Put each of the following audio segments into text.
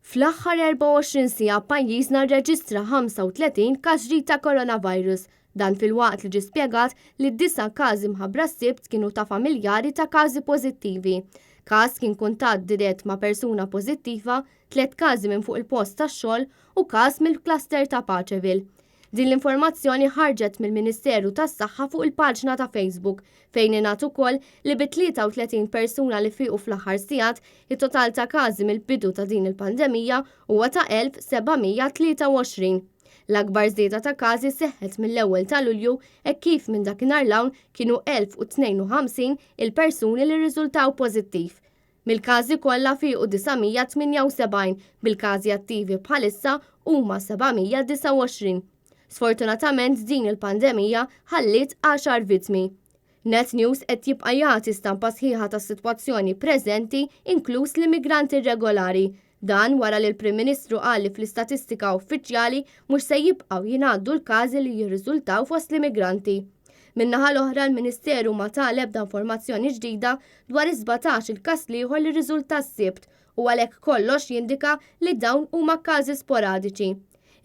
Fl-aħħar 24 siegħa pajjiżna rreġistra 35 każ ġdid ta' coronavirus. Dan filwaqt li ġie spjegat li d-disa' każi mħabbra s-Sibt kienu ta' familjari ta' każi pożittivi. Każ kien kuntatt dirett ma' persuna pożittiva, tliet każi minn fuq il-post tax-xogħol u każ mill-cluster ta' Paceville. Din l-informazzjoni ħarġet mill-Ministeru tas-Saħħa fuq il-paġna ta' Facebook, fejn ingħad ukoll li bi 33 persuna li fiequ fl-aħħar sigħat, it-total ta' każi mill-bidu ta' din il-pandemija huwa ta' 1,723. L-akbar żieda ta' każi seħħet mill-ewwel ta' Lulju hekk kif minn dakinhar 'l hawn kienu 1,052 il-persuni li rriżultaw pożittiv. Mill-każi kollha fiequ 978, bil-każi attivi bħalissa huma 729. Sfortunatament din il-pandemija ħalliet għaxar vittmi. Net News qed jibqa' jagħti stampa sħiħa tas-sitwazzjoni preżenti inkluż l-immigranti irregolari. Dan wara li l-Prim Ministru qal li fl-istatistika uffiċjali mhux se jibqgħu jingħaddu l-każi li jirriżultaw fost l-immigranti. Min-naħa l-oħra l-Ministeru ma ta l-ebda informazzjoni ġdida dwar is-17 il-każ l-ieħor li rriżulta s-Sibt u għalhekk kollox jindika li dawn huma każi sporadiċi.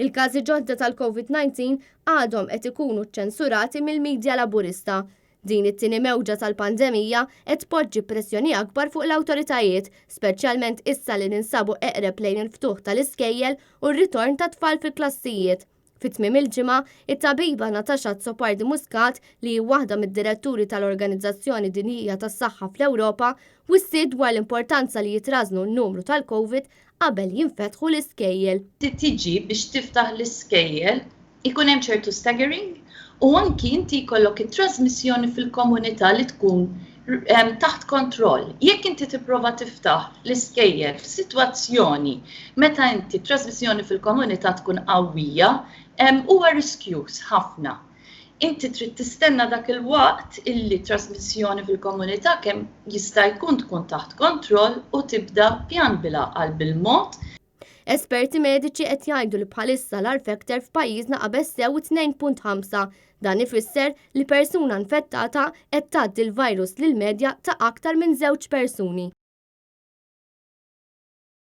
Il-każi ġodda tal-Covid-19 għadhom qed ikunu ċċensurati mill-midja Laburista. Din it-tieni mewġa tal-pandemija qed tpoġġi pressjoni akbar fuq l-awtoritajiet, speċjalment issa li ninsabu eqreb lejn il-ftuħ tal-iskejjel u r-ritorn tat-tfal fil-klassijiet. Fi tmiem il-ġimgħa, it-tabiba Natasha Azzopardi Muscat, li hi waħda mid-diretturi tal-Organizzazzjoni Dinjija tas-Saħħa fl-Ewropa, wissiet dwar l-importanza li jitrażnu n-numru tal-Covid qabel jinfetħu l-iskejjel. Tiġi biex tiftaħ l-iskejjel, ikun hemm ċertu staggering u anki inti jkollok it-trasmissjoni fil-komunità li tkun taħt kontroll. Jekk inti tipprova tiftaħ l-iskejjel f'sitwazzjoni meta inti t-trasmissjoni fil-komunità tkun qawwija, huwa riskjuż ħafna. Inti trid tistenna dak il-waqt illi t-trasmissjoni fil-komunità kemm jista' jkun tkun taħt kontroll u tibda pjan bil-għaqal bil-mod. Esperti mediċi qed jgħidu li bħalissa l-R factor f'pajjiżna qabeż sew 2.5. Dan ifisser li persuna infettata qed tgħaddi l-virus lil medja ta' aktar minn żewġ persuni.